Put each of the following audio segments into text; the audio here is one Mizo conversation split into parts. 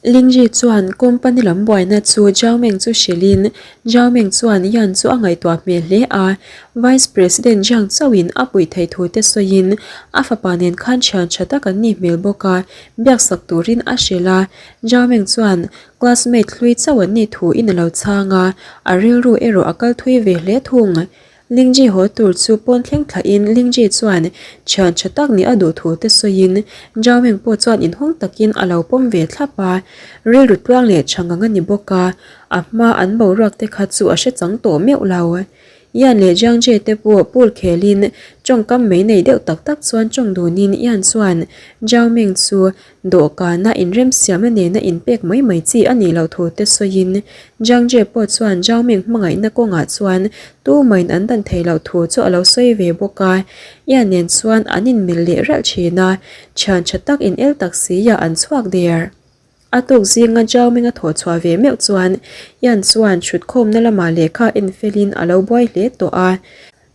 Lingji chuan company lam buaina chu Zhao Meng chu hrilhin Zhao Meng chuan Yan chu a ngaihtuah hmel hle a, Vice President Zhang chauhin a puih theih thu te sawiin a fapa nen khan thian tha tak an nih hmel bawk a, biaksak turin a hrilh a. Zhao Meng chuan classmate hlui chauh an nih thu in a lo chhang a, a rilru erawh a kal thui ve hle thung. Lingji haw tur chu pawn thleng thlahin Lingji chuan thian tha tak nih a duh thu te sawiin Zhao Meng pawh chuan inhawng takin a lo pawm ve thlap a, rilru tluang leh tha ngang a ni bawk a, a hma an boruak te kha chu a hre chang tawh meuh lo. Yan leh Jiang Jie te pawh pool khelin tawngkam mei nei deuh tak tak chuan tawng dunin Yan chuan Zhao Meng chu Dawhkana inremsiamna nena inpek mai mai chi a nih loh thu te sawiin Jiang Jie pawh chuan Zhao Ming hmangaihna kawngah chuan tumahin an dan theih loh thu chu a lo sawi ve bawk a. Ian nen chuan an inmil leh ralh thin a, thian tha tak in el tak si ah an chhuak der. A tuk zinga Zhao Ming a thawh chhuah ve meuh chuan Ian chuan thutkhawmna lamah lehkha enfelin a lo buai hle tawh a.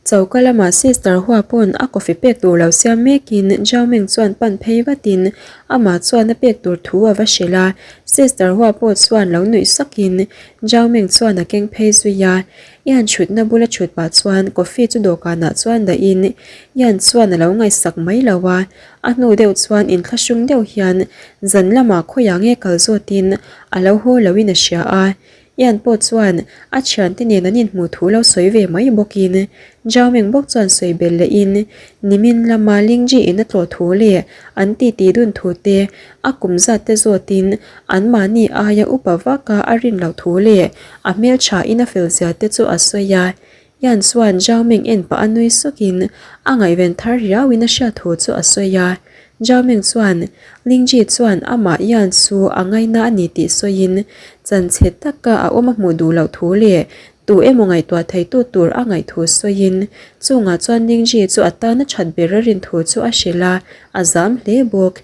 Choka lamah Sister Hua pawn a coffee pek tur lo siam mekin Zhao Meng chuan pan phei vatin amah chuan a pek tur thu a va hrilh a, Sister Hua pawh chuan lo nuih sakin Zhao Meng chuan a keng phei zui a. Ian thutna bula thut pah chuan coffee chu dawhkanah chuan dahin Ian chuan a lo ngaihsak mai lo a, a hnu deuh chuan inthlahrung deuh hian zan lamah khawiah nge kal zawtin a lo haw loin a hria a. Ian pawh chuan a thiante nen an inhmuh thu lo sawi ve mai bawkin Zhao Meng bawk chuan sawi belh lehin nimin lama Lingji in a tlawh thu leh an titi dun thu te a kum zat te zawtin anmahni aia upa vaka a rin loh thu leh a hmeltha in a fel zia te chu a sawi a. Ian chuan Zhao Meng en pah a nui sukin a ngaihven thar riauin a hriat thu chu a sawi a. Zhao Meng chuan Lingji chuan amah Ian chu a ngaina a ni tih sawiin chanchhe taka a awm a hmuh duh loh thu leh tu emaw ngaihtuah theitu tur a ngaih thu sawiin chungah chuan Lingji chu a tana that ber a rin thu chu a hrilh a, a zam hle bawk.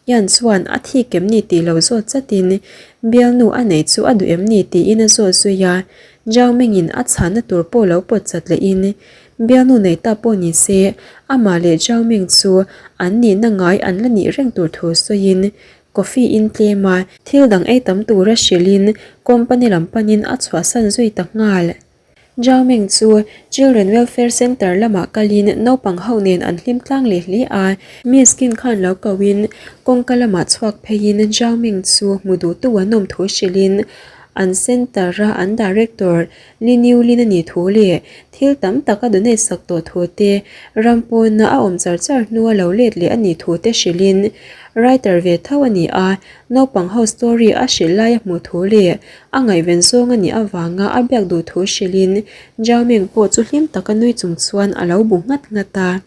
Ian chuan a thik em ni tih lo zawt chatin bialnu a neih chu a duh em ni tiin a zawt zui a, Zhao Mengin a chhahna tur pawh lo pawt chat lehin bialnu nei ta pawh ni se amah leh Zhao Meng chu an nihna ngai an la nih reng tur thu sawiin coffee in tlem a, thil dang ei tam tura hrilhin company lam panin a chhuahsan zui ta nghal. Zhao Meng chu Children Welfare Centre lamah kalin naupang ho nen an hlim tlang leh hle a. Miss King khan lo kohin kawngka lamah chhuak pheiin Zhao Meng chu hmu duhtu an awm thu hrilhin an centre-a an director Li Niulin a nih thu leh thil tam tak a donate sak tawh thu te, ram pawna a awm char char hnua lo let leh a nih thu te hrilhin writer ve tho a ni a, naupang ho story a hrilh lai a hmuh thu leh A ngaihven zawng a nih avanga a biak duh thu hrilhin Zhao Meng pawh chu hlim taka nui chung chuan a lo bu nghat nghat a.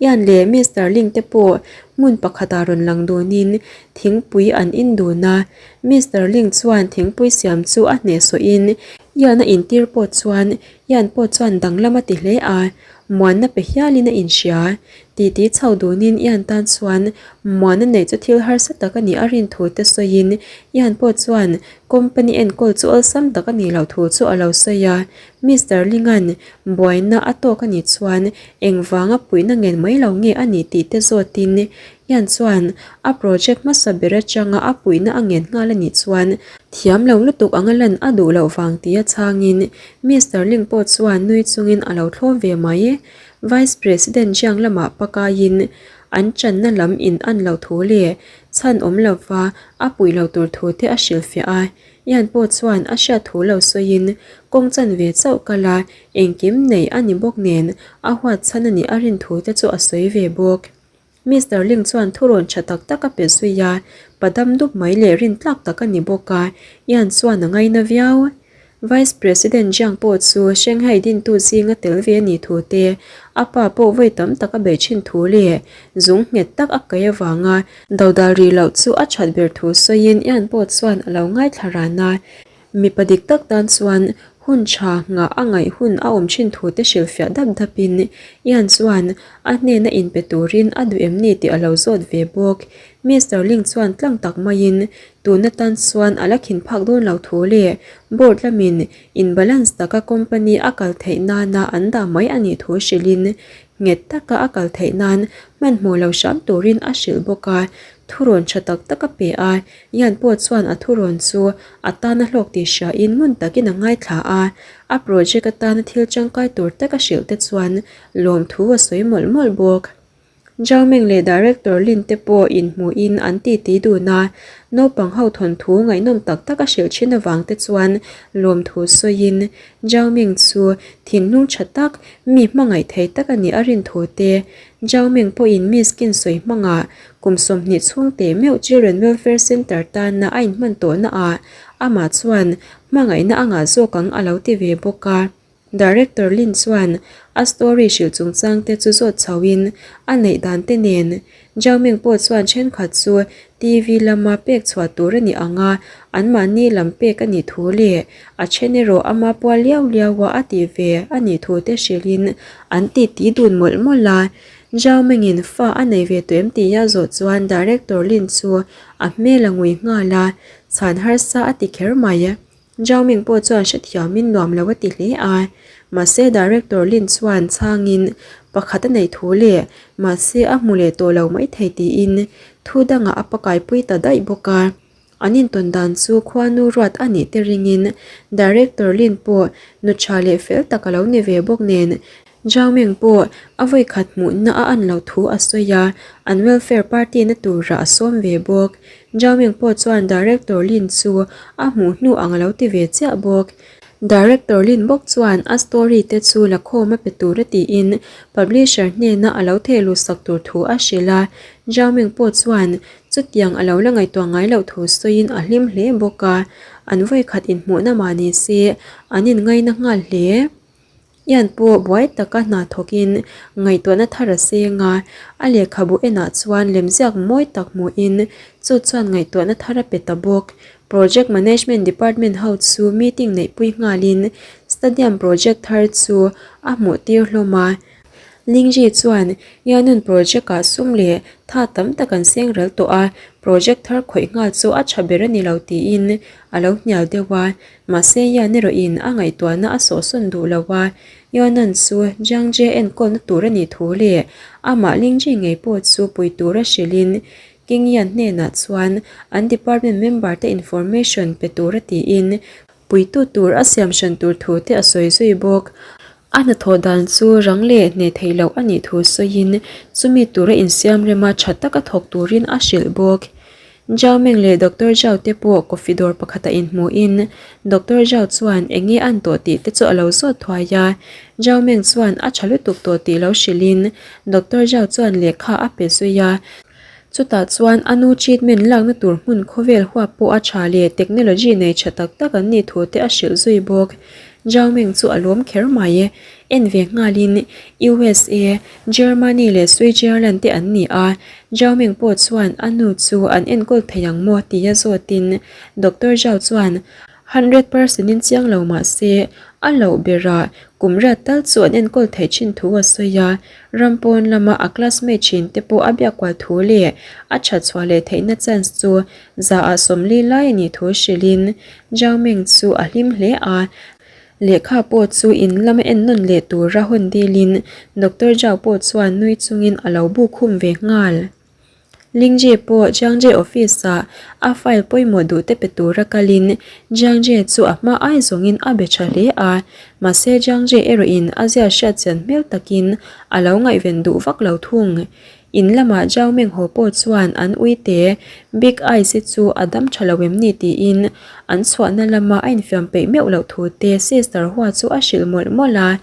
Ian leh Mister Ling te pawh hmun pakhatah rawn lang dunin thingpui an in dun a. Mister Ling chuan thingpui siam chu a hnehsawhin Ian a intir pawh chuan Ian pawh chuan danglam a ti hle a. Muanna pe hialin a inhria. Titi chho dunin Ian tan chuan muanna neih chu thil harsa tak a nih a rin thu te sawiin Ian pawh chuan company enkawl chu awlsam tak a nih loh thu chu a lo sawi a. Mister Lingan buaina a tawk a nih chuan engvanga puihna ngen mai lo nge a nih tih te zawtin Ian chuan a project hmasa ber atanga a puihna a ngen nghal a nih chuan thiam lo lutuk anga lan a duh loh vang tia chhangin Mister Ling pawh chuan nui chungin a lo thlawm ve mai. Vice President Jiang lamah pakaiin an channa lam in an lo thu leh chhan awm lova a puih lo tur thu te a hrilhfiah a. Ian pawh chuan a hriat thu lo sawiin kawng chan ve chauh kal a, engkim nei a ni bawk nen a huat chhan a nih a rin thu te chu a sawi ve bawk. Mister Ling chuan thurawn tha tak tak a pe zui a, pa dam dup mai leh rin tlak tak a ni bawk a, Ian chuan a ngaina viau. Vice President Jiang pawh chu Shanghai dintu zinga tel ve a nih thu te, a pa pawh vawi tam tak a beih thin thu leh zung nghet tak a kai avanga dodal rih loh chu a that ber thu sawiin Ian pawh chuan a lo ngaithla ran a. Mipa dik tak tan chuan hun tha nghah a ngaih hun a awm thin thu te hrilhfiah dap dapin Ian chuan a hnena inpe turin a duh em ni tih a lo zawt ve bawk. Mister Ling chuan tlang tak maiin tun atan chuan a la khin phak dawn lo thu leh board lamin in balance taka company a kal theih nana an dah mai a nih thu hrilhin nghet taka a kal theih nan hmanhmawh lo hram turin a hrilh bawk a. thurawn tha tak tak a pe a, Yan pawh chuan a thurawn chu a tana hlawk tih hriain ngun takin a ngaithla a, a project atana thil tangkai tur tak a hrilh te chuan lawmthu a sawi mawlh mawlh bawk. Zhao Meng leh Director Lin te pawh inhmuhin an titi dun a, naupang ho thawnthu ngaihnawm tak tak a hrilh thin avang te chuan lawmthu sawiin Zhao Meng chu thinlung tha tak, mi hmangaih thei tak a nih a rin thu te, Zhao Meng pawhin Miss Kin sawi hmangah kum 20 chhung teh meuh Children Welfare Centre tana a inhman tawhna ah amah chuan hmangaihna a ngah zawk ang a lo ti ve bawk a. Director Lin chuan a story hrilh chungchang te chu zawt chho in a neih dan te nen Zhao Meng pawh chuan thenkhat chu TV lama pek chhuah tur a ni ang a, anmahni lam pek a nih thu leh a then erawh ama pual liau liau a a tih ve a nih thu te hrilh in an ti ti dun mawlh mawlh a. Zhao Meng in fa a nei ve tawh em tih a zawh chuan Director Lin chu a hmel a ngui nghal a, chhan harsa a ti kher mai. Zhao Ming pawh chuan hrethiamin nuam lo a ti hle a, mahse Director Lin chuan chhangin pakhat a neih thu leh mahse a hmu leh tawh lo maithei tiin thu dangah a pakaipui ta daih bawk a. An intawn dan chu khuanu ruat a nih te ringin Director Lin pawh nu tha leh fel tak a lo ni ve bawk nen Zhao Ming pawh a vawikhat hmuhna a an loh thu a sawi a, an welfare party na turah a sawm ve bawk. Zhao Ming pawh chuan Director Lin chu a hmuh hnu ang a lo ti ve chiah bawk. Director Lin bawk chuan a story te chu la khawm a pe tur a tiin publisher hnena a lo theh luh sak tur thu a hrilh a. Zhao Ming pawh chuan chutiang a lo la ngaihtuah ngai loh thu sawiin a hlim hle bawk a, an vawikhat inhmuhna mah ni se an inngaina nghal hle. Ian pawh buai taka hna thawkin ngaihtuahna thar a seng a, a lehkhabu enah chuan lemziak mawi tak hmuhin chu chuan ngaihtuahna thar a pe ta bawk. Project Management Department ho chu meeting neihpui nghalin Stadium project thar chu a hmuh tir hlawm a. Lingji chuan Yanun project-ah sum leh tha tam tak an seng ral tawh a, project thar khawih nghal chu a tha ber a ni lo tiin a lo hnial deuh a. Mahse Yan erawhin a ngaihtuahna a sawhsawn duh lo a, Yonan chu Jiang Jie enkawlna tur a nih thu leh amah Lingji ngei pawh chu pui tura hrilhin King Yan hnenah chuan an department member te information pe tura tiin puitu tur a siam hran tur thu te a sawi zui bawk. A hnathawh dan chu rang leh hneh theih loh a nih thu sawiin chumi tura insiam rema tha taka thawk turin a hrilh bawk. Zhao Meng leh Doctor Zhao te pawh coffee dawr pakhatah inhmuhin Doctor Zhao chuan eng nge an tawh tih te chu a lo zawt thuai a. Zhao Meng chuan a tha lutuk tawh tih lo hrilhin Doctor Zhao chuan lehkha a pe zui a. Chutah chuan a nu treatment lakna tur hmun khawvel huap pawh a tha leh technology nei tha tak tak an nih thu te a hrilh zui bawk. Zhao Meng chu a lawm kher mai. En ve nghalin USA, Germany leh Switzerland te an ni a, Zhao Meng pawh chuan a nu chu an enkawl thei ang maw tia zawtin Doctor Zhao chuan 100% in chiang lo mah se a loh berah kum riat tal chu an enkawl theih thin thu a sawi a, ram pawn lama a classmate thin te pawh a biak kual thu leh a that chhuah leh theihna chance chu zaah 40 lai a nih thu hrilhin Zhao Meng chu a hlim hle a. Lehkha pawh chu in lama en nawn leh tura hawn dilin Doctor Zhao pawh chuan nui chungin a lo buk khum ve nghal. Lingji pawh Jiangje office-ah a file pawimawh duh te pe tura kalin Jiangje chu a hma ai zawngin a be tha hle a, mahse Jiangje erawhin a zia hriat chian hmel takin a lo ngaihven duh vak lo thung. In lamah Zhao Meng haw pawh chuan an uite Big Eyes-i chu a dam tha lo em ni tiin an chhuahna lama a infiam peih meuh loh thu te Sister Hua chu a hrilh mawlh mawlh a.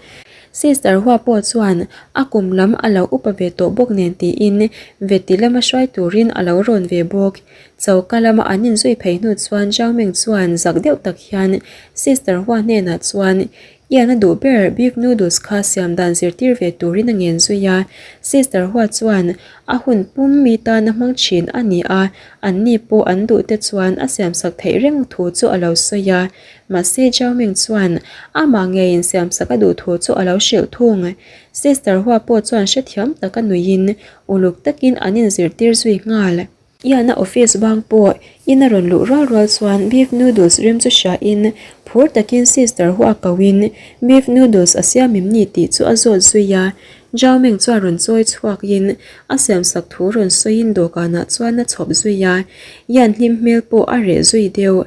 Sister Hua pawh chuan a kum lam a lo upa ve tawh bawk nen tiin Veti lama hruai turin a lo rawn ve bawk. Choka lama an inzui phei hnu chuan Zhao Meng chuan zak deuh tak hian Sister Hua hnenah chuan Ian a duh ber beef noodles kha siam dan zirtir ve turin a ngen zui a. Sister Hua chuan a hun pum mi tana hmang thin a ni a, anni pawh an duh te chuan a siamsak theih reng thu chu a lo sawi a. Mahse Zhao Ming chuan amah ngeiin siamsak a duh thu chu a lo hrilh thung. Sister Hua pawh chuan hrethiam taka nuiin uluk takin an inzirtir zui nghal. Ian a office bang pawh in a rawn luh rual rual chuan beef noodles rim chu hria in phur takin sister Hua ko in beef noodles a siam em ni tih chu a zawt zui a. Zhao Meng chuan rawn chawi chhuakin a siamsak thu rawn sawiin dawhkanah chuan a chhawp zui a, Yan hlim hmel pawh a reh zui deuh.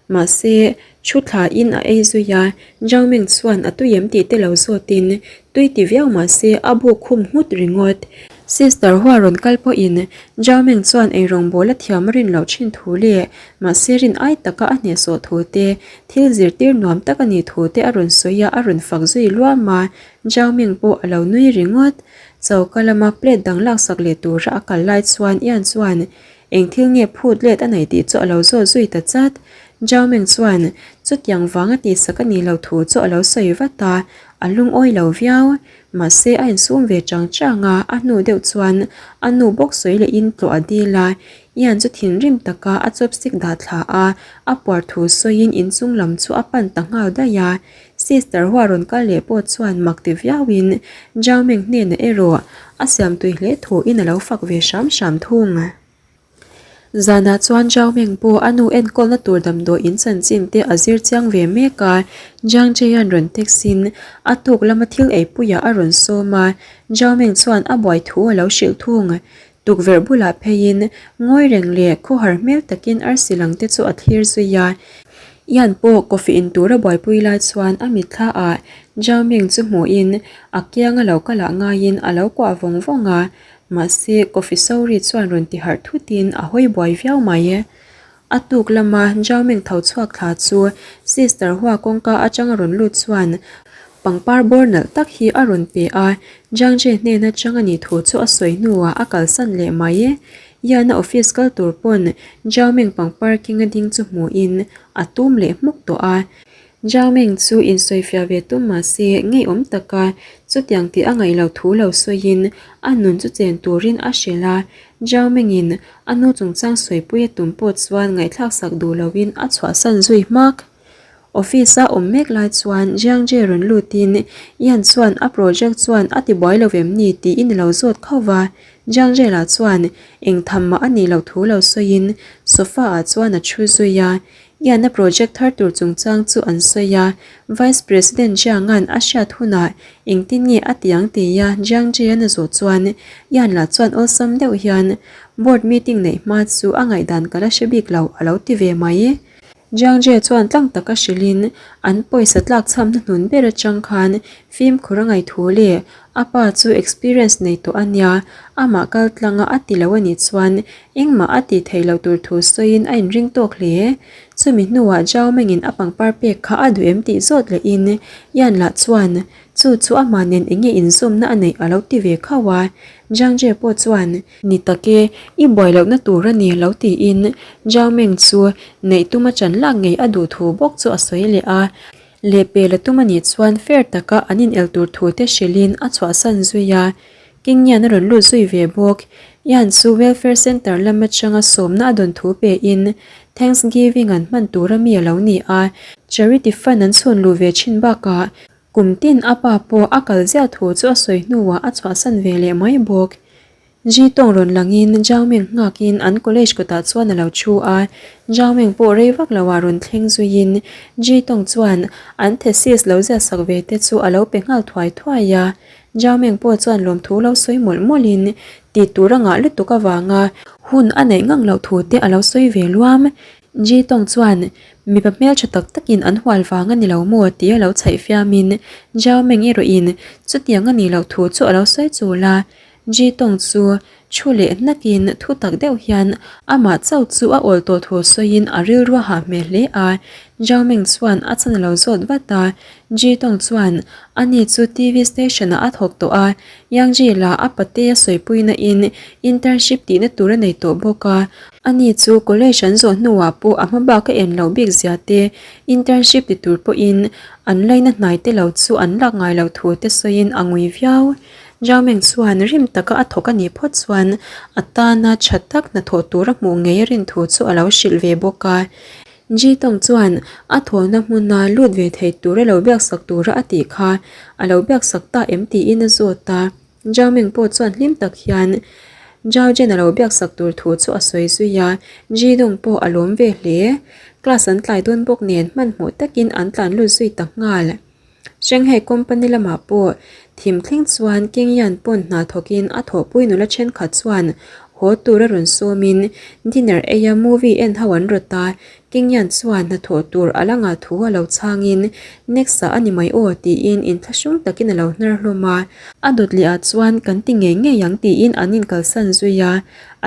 Mahse, thu thlain a ei zui a, Zhao Meng chuan a tui em tih te lo zawtin tui ti viau mahse a buk khum nghut ringawt. Sister Hua rawn kal pawhin Zhao Meng chuan eirawngbawl a thiam a rin loh thin thu leh mahse rin ai taka a hnehsawh thu te, thil zirtir nuam tak a nih thu te a rawn sawi a, a rawn fak zui luam a, Zhao Meng pawh a lo nui ringawt. Choka lama plate dang laksak leh tura a kal lai chuan Ian chuan Eng thil nge phut let a nei tih chu a lo zawt zui ta chat. Zhao Meng chuan chutiang vanga tihsak a nih loh thu chu a lo sawi vat a, a lungawi lo viau. Mahse a insum ve chang chang a, a hnu deuh chuan a nu bawk sawi lehin tlawh a dil a. Ian chu thinrim taka a chopstick dah thla a, a puar thu sawiin inchung lam chu a pan ta nghal daih a. Sister Hua rawn kal leh pawh chuan mak ti viauin Zhao Meng hnenah erawh a siam tui hle thuin a lo fak ve hram hram thung. Zanah chuan Zhao Meng pawh a nu enkawlna tur damdawi in chanchin te a zir chiang ve mek a, Zhang Jeian rawn text in a tuk lama thil eipuiah a rawn sawm a, Zhao Meng chuan a buai thu a lo hrilh thung. Tukverh bulah pheiin ngawi reng leh khawhar hmel takin arsi lang te chu a thlir zui a. Ian pawh coffee in tura buaipui lai chuan a mitthla ah Zhao Ming chu hmuhin a kianga lo kalah ngaiin a lo kuah vawng vawng a, mahse coffee so ri chuan rawn ti harh thutin a hawi buai viau mai. A tuk lama Zhao Ming tho chhuak thla chu Sister Hua kawngka atanga rawn lut chuan pangpar bawr nalh tak hi a rawn pe a, Zhang Jie hnen atang a nih thu chu a sawi hnuah a kalsan leh mai. Yana office kal tur pawn Zhao Ming pangpar king a ding chu hmuhin a tum leh hmuk tawh a. Zhao Ming chu insawifiah ve tum mah se ngeiawm taka chutiang tih a ngaih loh thu lo sawiin a nun chu chen turin a hrilh a, Zhao Mingin a nu chungchang sawipui a tum pawh chuan ngaihthlak sak duh loin a chhuahsan zui hmak. Office a awm mek lai chuan Jiang Jie rawn lutin Yan chuan a project chuan a ti buai lo em ni tiin a lo zawt khauh va. Jiang Jie lah chuan eng tham mah a nih loh thu lo sawiin sofa ah chuan a thu zui a. Yan a project thar tur chungchang chu an sawi a, Vice President Jiang-a'n a hriat hunah engtin nge a ti ang tia Jiang Jie-a'n a zawh chuan Yan lah chuan awlsam deuh hian Board meeting neih hma chu a ngaihdan ka la hre bik lo a lo ti ve mai. Jiang Jie chuan tlang taka hrilhin an pawisa tlakchhamna hnun ber atang khan fimkhur a ngaih thu leh a pa chu experience nei tawh a nia, amah kal tlanga a ti lo a nih chuan engmah a tih theih loh tur thu sawiin a inring tawk hle. Chumi hnuah Zhao Mengin a pangpar pek kha a duh em tih zawt lehin Yan lah chuan chu chu amah nen eng nge inzawmna a neih a lo ti ve khauh a, Zhang Jie pawh chuan Ni tak e, i buai lohna tur a ni lo tiin Zhao Meng chu neih tuma chan lak ngei a duh thu bawk chu a sawi leh a. Lehpel a tum a nih chuan fair taka an inel tur thu te hrilhin a chhuahsan zui a. King Yan a rawn lut zui ve bawk. Yan chu Welfare Centre lam atanga sawmna a dawn thu pein Thanksgiving an hman tura mi a lo ni a. Charity fund an chhun luh ve thin bakah kum tin a pa pawh a kal ziah thu chu a sawi hnuah a chhuahsan ve leh mai bawk. Ji tawng rawn langin Zhao Meng nghakin an college kawtah chuan a lo thu a, Zhao Meng pawh rei vak loah rawn thleng zuiin Ji tawng chuan an thesis lo ziah sak ve te chu a lo pe nghal thuai thuai a. Zhao Meng pawh chuan lawmthu lo sawi mawlh mawlhin tih tur a ngah lutuk avanga hun a neih ngang loh thu te a lo sawi ve luam. Ji tawng chuan mipa hmeltha tak takin an hual vang a ni lo maw tih a lo chhaih fiamin Zhao Meng erawhin chutiang a nih loh thu chu a lo sawi chul a. Ji Tong chu thu leh hnakin thu tak deuh hian amah chauh chu a awl tawh thu sawiin a rilru a hah hmel hle a. Zhao Ming chuan a chan a lo zawt vat a. Ji Tong chuan ani chu TV station ah a thawk tawh a, Yang Ji lah a pate a sawipuina in internship tihna tur a nei tawh bawk a. Ani chu college an zawh hnuah pawh a hma bak a en loh bik zia te, internship ti tur pawhin an laina hnai te lo chu an lak ngai loh thu te sawiin a ngui viau. Zhao Meng chuan rim taka a thawk a nih phawt chuan a tana tha tak hnathawh tur a hmuh ngei a rin thu chu a lo hrilh ve bawk a. Ji Tong chuan a thawhna hmuna lut ve thei tur a lo biaksak tura a tih kha a lo biaksak ta em tiin a zawt a. Zhao Meng pawh chuan hlim tak hian Zhao Zhen a lo biaksak tur thu chu a sawi zui a, Ji Dong pawh a lawm ve hle. Class an tlai dawn bawk nen hmanhmawh takin an tlan lut zui ta nghal. Shanghai company lamah pawh thim thleng chuan King Yan pawn hna thawkin a thawhpui nula thenkhat chuan haw tura rawn sawmin dinner eia movie en ho an rawt a, King Yan chuan hnathawh tur a la ngah thu a lo chhangin next ah a ni mai aw tiin inthlahrung takin a lo hnar hlawm a. A dawt leh ah chuan kan ti ngei ngei ang tiin an inkalsan zui a,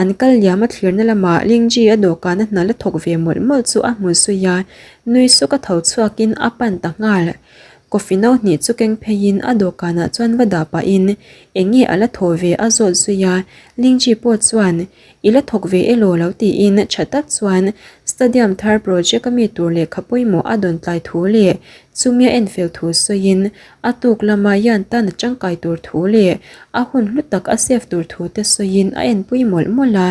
an kal liam a thlirna lamah Lingji a dawhkana hna la thawk ve mawlh mawlh chu a hmu zui a, Nui suk a tho chhuakin a pan ta nghal. Coffee no hnih chu keng pheiin a dawhkanah chuan va dah pahin eng nge a la thaw ve a zawt zui a, Lingji pawh chuan I la thawk ve elaw lo tiin tha tak chuan stadium thar project a mi tur lehkha pawimawh a dawn tlai thu leh chumi a enfel thu sawiin a tuk lama Yan tan a tangkai tur thu leh a hun hlu tak a save tur thu te sawiin a enpui mawlh mawlh a,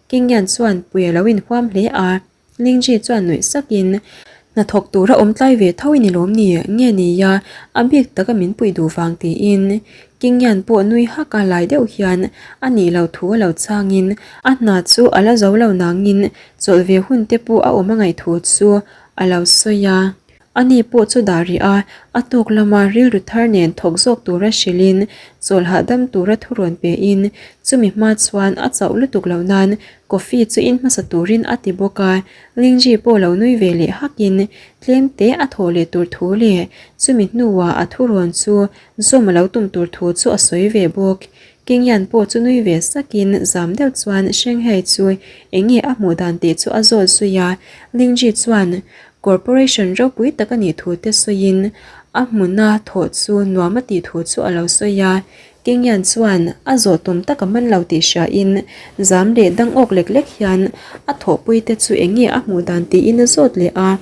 King Yan chuan pui a lo inhuam hle a. Lingji chuan nuih sakin, Hnathawk tura awm tlai ve tho i ni lawm ni? Nge nia, a bik taka min puih duh vang tiin. Kingyan pawh nui hak a lai deuh hian a nih loh thu a lo changin a hna chu a la zo lo nangin chawlh ve hun te pawh a awm a ngaih thu chu a lo sawi a. Ani pawh chu dah rih a, a tuk lama rilru thar nen thawk zawk tura hrilhin chawl hahdam tura thurawn pein chumi hma chuan a chauh lutuk loh nan coffee chu in hmasa turin a ti bawk a. Lingji pawh lo nui ve leh hakin tlem te a thawh leh tur thu leh chumi hnuah a thurawn chu zawm a lo tum tur thu chu a sawi ve bawk. Kingyan pawh chu nui ve sakin zam deuh chuan Shanghai chu eng nge a hmuh dan tih chu a zawt zui a, Lingji chuan Corporation ropui tak a nih thu te sawiin a hmuna thawh chu nuam a tih thu chu a lo sawi a, Kingyan chuan a zawh tum tak a man lo tih hriain zam leh dang awk lek lek hian a thawhpui te chu eng nge a hmuh dan tiin a zawt leh a.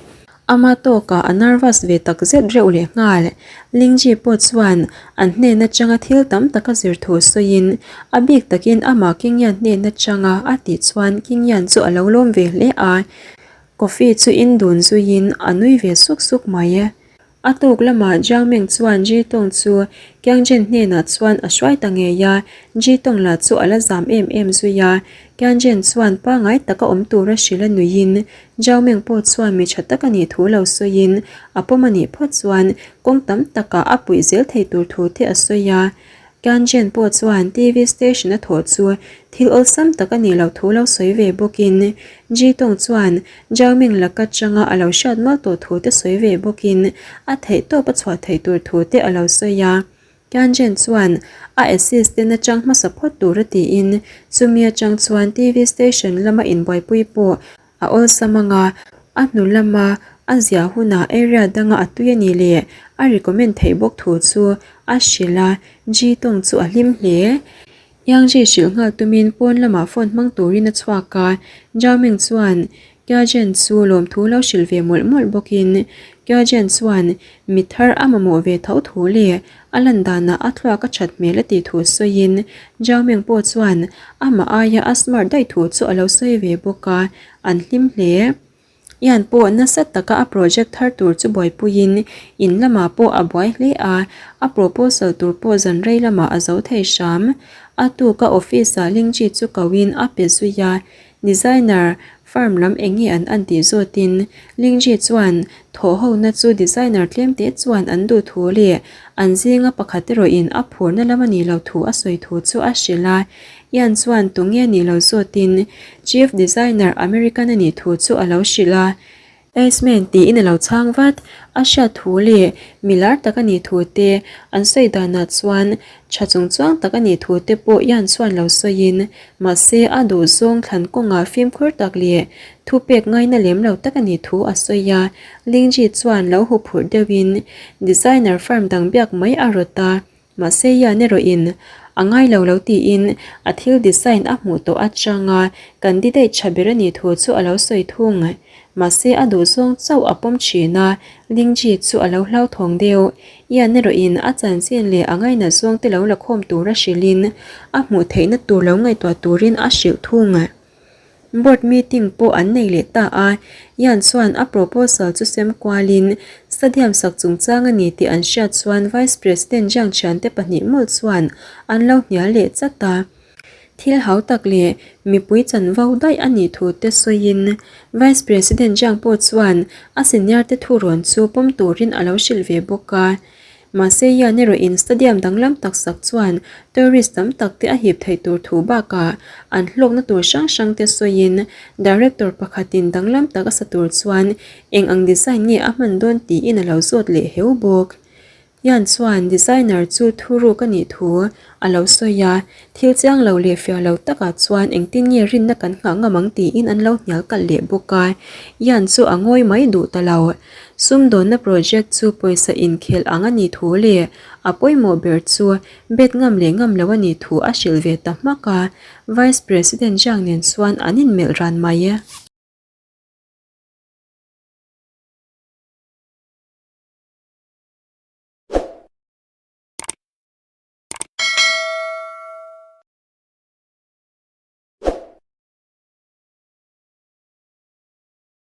Ama tawkah a nervous ve tak zet reuh leh nghal. Lingji pawh chuan an hnen atanga thil tam tak a zir thu sawiin a bik takin amah Kingyan hnen atanga a tih chuan Kingyan chu a lo lawm ve hle a. Coffee chu in dun zuiin a nui ve suk suk mai. A tuk lamah Jiang Meng chuan Ji Tong chu Kiangzhen hnenah chuan a hruai ta ngei a, Ji Tong lah chu a la zam em em zui a. Kiangzhen chuan pangai taka awm tura hrilh a nuiin Jiang Meng pawh chuan mi tha tak a nih thu lo sawiin a pawm a nih phawt chuan kawng tam takah a puih zel thei tur thu te a sawi a. Kanjen pawh chuan TV station a thawh chu thil awlsam tak a nih loh thu lo sawi ve bawkin Ji Tong chuan Zhao Ming laka changa a lo hriat mual tawh thu te sawi ve bawkin a theih tawp a chhuah theih tur thu te a lo sawi a. Kanjen chuan a assistant atang hmasa phawt tur a tiin chumi atang chuan TV station lama inbuaipui pawh A awlsam anga, a hnu lama a ziah hunah area danga a tui a nih leh a recommend theih bawk thu chu a hrilh a, Ji Tong chu a hlim hle. Yang Ji hrilh nghal tumin pawn lamah phone hmang turin a chhuak a, Zhao Ming chuan Kya Zhen chu lawmthu lo hrilh ve mawlh mawlh bawkin Kya Zhen chuan mi thar a mamawh ve tho thu leh A lan danah a thluak a that hmel a tih thu sawiin Zhao Meng pawh chuan amah aia a smart daih thu chu a lo sawi ve bawk a, an hlim hle. Ian pawh nasa taka a project thar tur chu buaipuiin in lamah pawh a buai hle a, a proposal tur pawh zan rei lamah a zo thei hram. A tuka office-ah Lingji chu koin a pe zui a, Designer firm lam eng nge an an tih zawtin Lingji chuan thawh hona chu designer tlemte chuan an duh thu leh an zinga pakhat erawhin a phurna lam a nih loh thu a sawi thu chu a hrilh a. Ian chuan tunge nih lo zawtin Chief Designer American a nih thu chu a lo hrilh a. Aceman tiin a lo chhang vat. A hriat thu leh mi lar tak a nih thu te an sawi danah chuan tha chungchuang tak a nih thu te pawh Ian chuan lo sawiin mahse a duhzawng thlan kawngah fimkhur tak leh thupek ngaina lem lo tak a nih thu a sawi a. Lingji chuan lo huphurh deuhin designer firm dang biak mai a rawt a. Mahse Ian erawhin a ngai lo lo tiin a thil design a hmuh tawh atanga candidate tha ber a nih thu chu a lo sawi thung. Mahse a duhzawng chauh a pawm thin a, Lingji chu a lo hlauthawng deuh. Ian erawhin a chanchin leh a ngainat zawng te lo la khawm tura hrilhin a hmuh theihna tur lo ngaihtuah turin a hrilh thung. Board meeting pawh an nei leh ta a, Ian chuan a proposal chu sem kualin stadium sak chungchang a ni tih an hriat chuan Vice President Jiang thiante pahnih mawlh chuan an lo hnial leh chat a. Thil hau tak leh mipui chanvo daih a nih thu te sawiin Vice President Jiang pawh chuan a senior te thurawn chu pawm turin a lo hrilh ve bawk a. Mahse Yan erawhin stadium danglam tak sak chuan tourist tam tak te a hip theih tur thu bakah an hlawkna tur hrang hrang te sawiin director pakhatin danglam tak a sa tur chuan eng ang design nge a hman dawn tiin a lo zawt leh heu bawk. Yan chuan designer chu thuruk a nih thu a lo sawi a, thil chiang lo leh fiah lo takah chuan engtin nge rinna kan nghah ngam ang tiin an lo hnial kalh leh bawk a, Yan chu a ngawi mai duh ta lo. Sumdawnna project chu pawisa inkhelh ang a nih thu leh a pawimawh ber chu bet ngam leh ngam lo a nih thu a hrilh ve ta hmak a, Vice President Zhang nen chuan an inmelh ran mai.